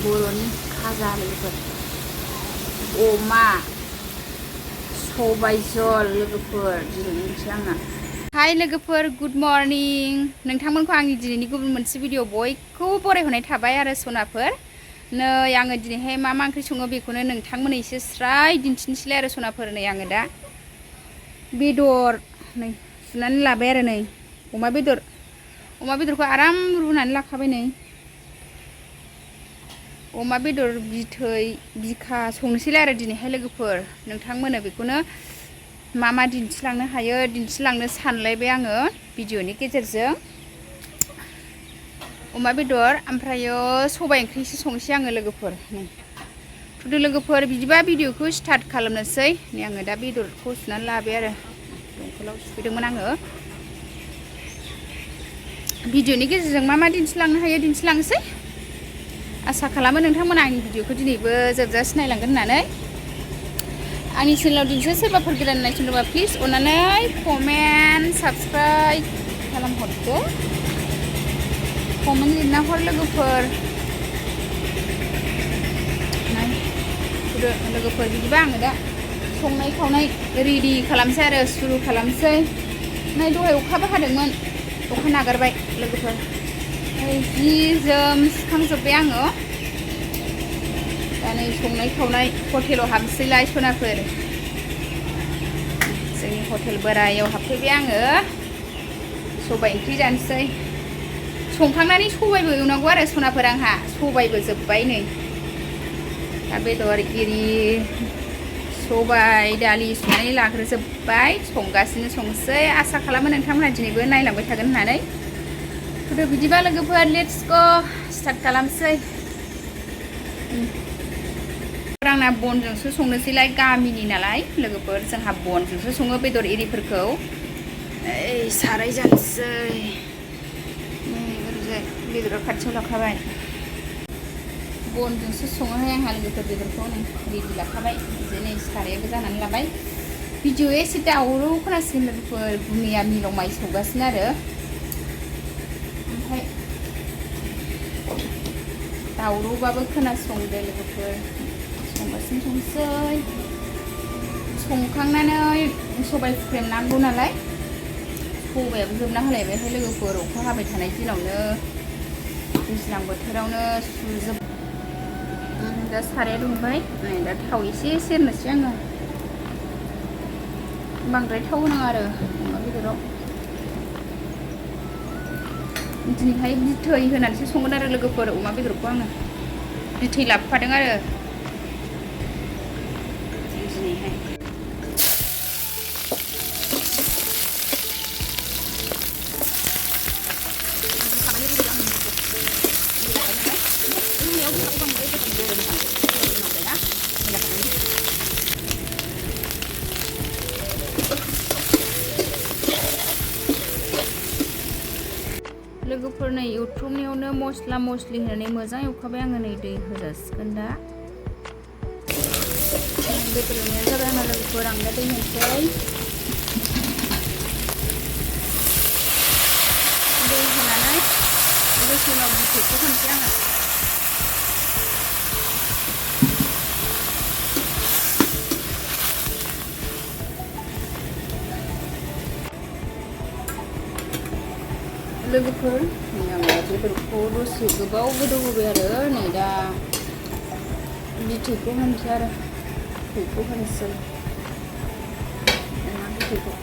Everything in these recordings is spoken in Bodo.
बर'नि खाजा लोगोफोर अमा सबाय जल लोगोफोर दिनैनिसो आंना। हाय लोगोफोर गुड मर्निं। नोंथांमोनखौ आंनि दिनैनि गुबुन मोनसे भिडिअ बयखौबो बरायहरनाय थाबाय आरो सनाफोर। नै आङो दिनैहाय मा ओंख्रि सङो बेखौनो नोंथांमोननो एसे स्राय दिन्थिनोसैलाय आरो सनाफोर। नै आङो दा बेदर नै सुनानै लाबाय आरो नै अमा बेदरखौ आराम रुनानै लाखाबाय। नै अमा बेदर बिथै बिखा संनोसैलाय आरो दिनैहाय लोगोफोर। नोंथांमोननो बेखौनो मा दिन्थिलांनो हायो दिन्थिलांनो सानलायबाय आङो भिडिअनि गेजेरजों। अमा बेदर ओमफ्रायो सबाय ओंख्रिसो संनोसै आङो लोगोफोर। नै थुदो लोगोफोर बिदिबा भिडिअखौ स्टार्ट खालामनोसै। नै आङो दा बेदरखौ सुनानै लाबाय आरो दंखलाव सुफैदोंमोन आङो। भिडिअनि गेजेरजों मा दिन्थिलांनो हायो दिन्थिलांनोसै। आसा खालामो नोंथांमोना आंनि भिडिअखौ दिनैबो जोबजासे नायलांगोन होननानै। आंनि चेनेलाव दिनैसो सोरबाफोर गोदान नायसनदोंबा प्लिज अननानै कमेन्ट साबस्क्राइब खालामहरदो। कमेन्ट लिरना हर लोगोफोर। लोगोफोर बिदिबा आङो दा संनाय खावनाय रेडि खालामसै आरो सुरु खालामसै। नै दहाय अखाबो हादोंमोन, अखा नागारबाय लोगोफोर। जि जोम सुखांजोब्बाय आङो। दा नै संनाय खावनाय हटेलाव हाबसैलाय सनाफोर। जोंनि हटेल बोराइयाव हाबफैबाय आङो। सबाय ओंख्रि जानोसै। संखांनानै सबायबो एवनांगौ आरो सनाफोर आंहा। सबायबो जोब्बाय नै। दा बेदर एरि सबाय दालि संनानै लाग्रोजोब्बाय। संसै। आसा खालामो नोंथांमोनहा दिनैबो नायलांबाय थागोन होननानै। थुदो बिदिबा लोगोफोर लेट्स गो स्टार्ट खालामसै। आंना बनजोंसो संनोसैलाय गामिनि नालाय लोगोफोर। जोंहा बनजोंसो सङो बेदर एरिफोरखौ। साराय जानोसै। ओरैजाय बेदरा खाथियाव लाखाबाय। बनजोंसो सङोहाय आंहा लोगोफोर बेदरखौ। नै रेडि लाखाबाय। नै सारायाबो जानानै लाबाय। भिडिअ एसे दावराव खोनासिगोन लोगोफोर। गुमैया मिलाव माइ सौगासिनो आरो। ओमफ्राय दावरावबाबो खोनासंदो लोगोफोर। संगासिनो संसै। संखांनानै सबाय हुख्रेमनांगौ नालाय। सबायाबो जोबना होलायबायहाय लोगोफोर। अखा हाबाय थानाय दिनावनो दैज्लां बोथोरावनो सुजोब। दा साराया दुंबाय। नै दा थाव एसे सेरनोसै आङो। बांद्राय थाव होनाङा आरो अमा बेदराव। दिनैहाय बिथै होनानैसो संगोन आरो लोगोफोर अमा बेदरखौ आङो। बिथै लाबोफादों आरो दिनैहाय। लोगोफोर नै एवथ्रमनायावनो मस्ला मस्लि होनानै मोजां एवखाबाय आङो। नै दै होजासिगोन दा। बेदर एवनाया जाबाय आंना लोगोफोर। आं दा दै होनोसै। दै होनानै दसे उनाव बिथैखौ होनोसै आङो। लोगोफोर नै आङो बेदरखौ दसे गोबाव गोदौ होबाय आरो। नै दा बिथैखौ होनोसै आरो। बिथैखौ होनोसै अमा बिथैखौ।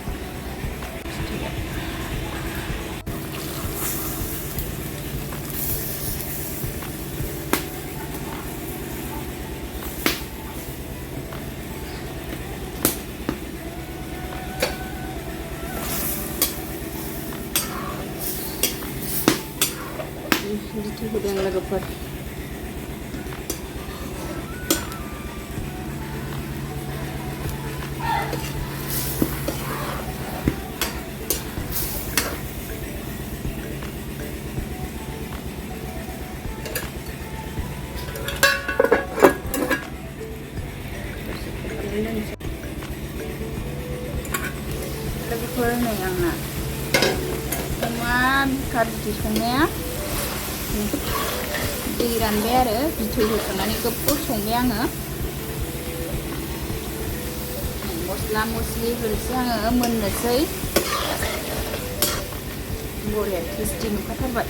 बिथै होदों लोगोफोर। लोगोफोर नै आंना अमा बिखा बिदै संनाया दै रानबाय आरो बिथै होखांनानै गोबाव संबाय आङो मस्ला मस्लि होनोसै आङो मोननोसै बरिया टेस्टि नुखाथारबाय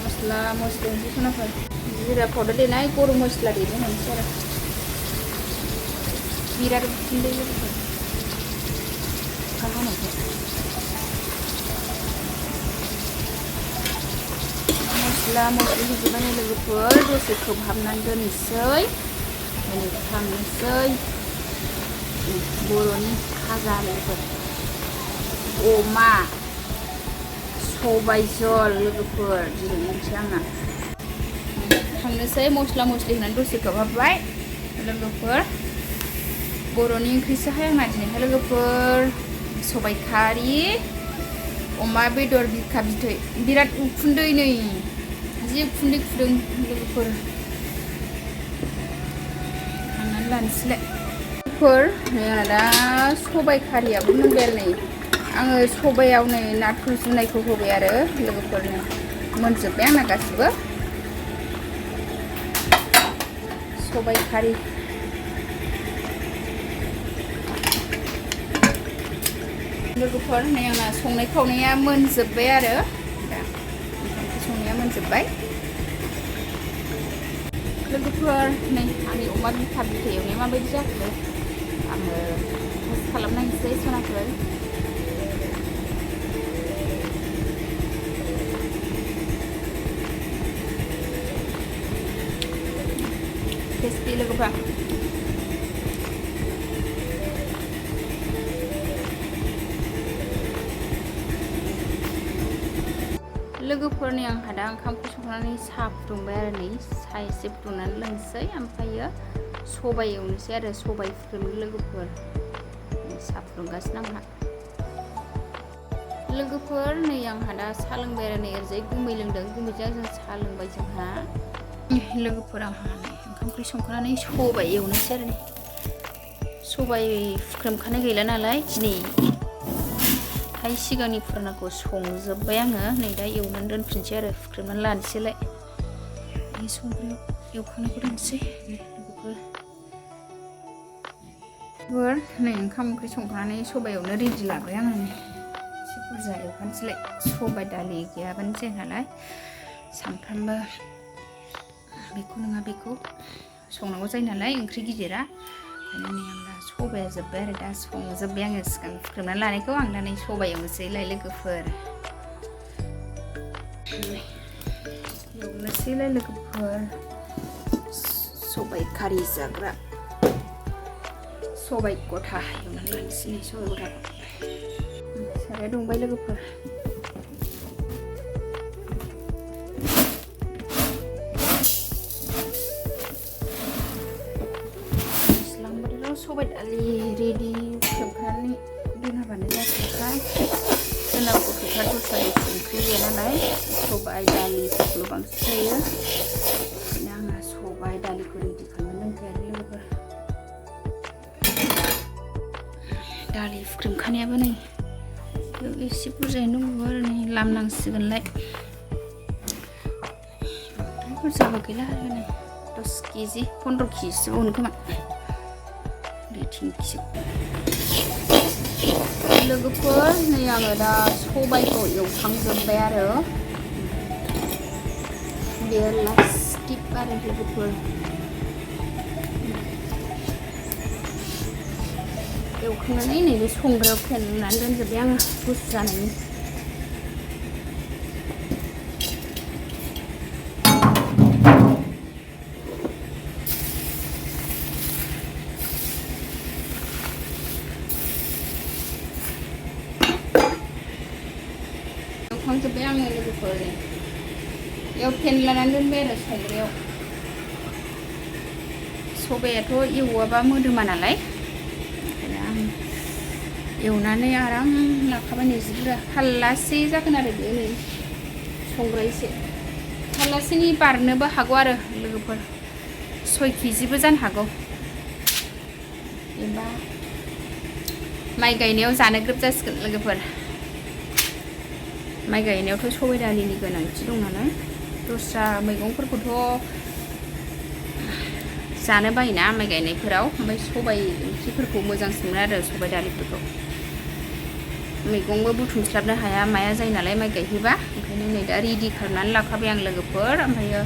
मस्ला मस्लि होनोसै सनाफोर जिरा पाउडार देनाय गरम मस्ला देनो होनोसै आरो बिराद उखुन्दै लोगोफोर अखा हानायखाय मस्ला मस्लि होजोबनानै लोगोफोर दसे खोबहाबनानै दोननोसै खांनोसै बर'नि खाजा लोगोफोर अमा सबाइ जल लोगोफोर दिनै ओंख्रि आंना खांनोसै मस्ला मस्लि होनानै दसे खोबहाबबाय लोगोफोर बर'नि ओंख्रिसोहाय आंना दिनैहाय लोगोफोर सबाइ खारि अमा बेदर बिखा बिथै बिराद उखुन्दै नै जि उखुन्दै खुदों लोगोफोर खांनानै लानोसैलाय लोगोफोर नै आंना दा सबाइ खारियाबो मोनबाय आरो नै आङो सबायाव नै नाथुर जुनायखौ होबाय आरो लोगोफोरनो मोनजोब्बाय आंना गासिबो सबाइ खारि लोगोफोर नै आंना संनाय खावनाया मोनजोब्बाय आरो दा ओंखाम संनाया मोनजोब्बाय लोगोफोर नै आंनि अमा बिखा बिथै एवनाया माबायदि जाखो आङो टेस्ट खालामनायसै सनाफोर टेस्टि लोगोफोर लोगोफोरनि आंहा दा ओंखामखौ संनानै साहा फुदुंबाय आरो नै साहा एसे फुदुंनानै लोंनोसै ओमफ्रायो सबाइ एवनोसै आरो सबाइ फुख्रेमनो लोगोफोर साहा फुदुंगासिनो आंहा लोगोफोर नै आंहा दा साहा लोंबाय आरो नै ओरैजाय गुमै लोंदों गुमैजों जों साहा लोंबाय जोंहा लोगोफोर आंहा नै ओंखाम ओंख्रि संखांनानै सबाइ एवनोसै आरो नै सबाइ फुख्रेमखानाय गैला नालाय दिनै सिगांनि फुरानाखौ संजोब्बाय आङो नै दा एवनानै दोनफिनसै आरो फुख्रेमनानै लानोसैलाय संग्रायाव एवखांनायखौ दोनसै लोगोफोर नै ओंखाम ओंख्रि संखांनानै सबाइ एवनो रेडि लाबाय आङो नै एसे बुरजा एवखानोसैलाय सबाइ दालि गैयाबानो जाया नालाय सानफ्रामबो बेखौ नङा बेखौ संनांगौ जायो नालाय ओंख्रि गिदिरा ओंखायनो नै आं दा सबाइया जोब्बाय आरो दा संजोब्बाय आङो सिगां फुख्रेमनानै लानायखौ आं दा नै सबाइ एवनोसैलाय लोगोफोर एवनोसैलाय लोगोफोर सबाइ खारि जाग्रा सबाइ गथा एवनानै लानोसै नै सबाइ गथाखौ साराया दुंबाय लोगोफोर सबाइ दालि रेडि फुख्रेमखानानै दोनाबानो जासिगोनखाय जोंना गथ'फ्रा दस्रा ओंख्रि गैया नालाय सबाइ दालिफोरखौल' बांसिन जायो ओंखायनो आंहा सबाइ दालिखौ रेडि खालामनानै दोनखायो आरो लोगोफोर दालि फुख्रेमखानायाबो नै एसे बुरजायैनो दंबावो आरो नै लामनांसिगोनलाय बुरजाबो गैला आरो नै 10 केजि 15 केजिसो बावनो खोमा लोगोफोर नै आङो दा सबाइखौ एवखांजोब्बाय आरो बेयो लास्ट टिप आरो लोगोफोर एवखांनानै नैबे संग्रायाव फेननानै दोनजोब्बाय आङो गुसु जानायनि एवखांजोब्बाय आङो लोगोफोर बेयाव फेनलानानै दोनबाय आरो संग्रायाव सबायाथ' एवाबा मोदोमा नालाय ओंखायनो आं एवनानै आराम लाखाबाय नै जि बुरजा फाल्लासे जागोन आरो बेयो नै संग्रायसे फाल्लासेनि बारनोबो हागौ आरो लोगोफोर 6 केजिबो जानो हागौ एबा माइ गायनायाव जानो ग्रोब जासिगोन लोगोफोर माइ गायनायावथ' सबाइ दालिनि गोनांथि दं नालाय दस्रा मैगंफोरखौथ' जानो बायोना माइ गायनायफोराव ओमफ्राय सबाइ ओंख्रिफोरखौ मोजांसिन मोनो आरो सबाइ दालिफोरखौ मैगंबो बुथुमस्लाबनो हाया माया जायो नालाय माइ गायहैबा ओंखायनो नै दा रेडि खालामनानै लाखाबाय आं लोगोफोर ओमफ्रायो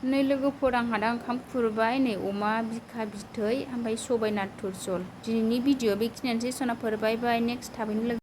नै लोगोफोर आंहा दा ओंखाम खुरबाय नै अमा बिखा बिथै ओमफ्राय सबाइ नाथुर जल दिनैनि भिडिअ बेखिनियानोसै सनाफोर बाय बाय नेक्स्ट थाबैनो लोगो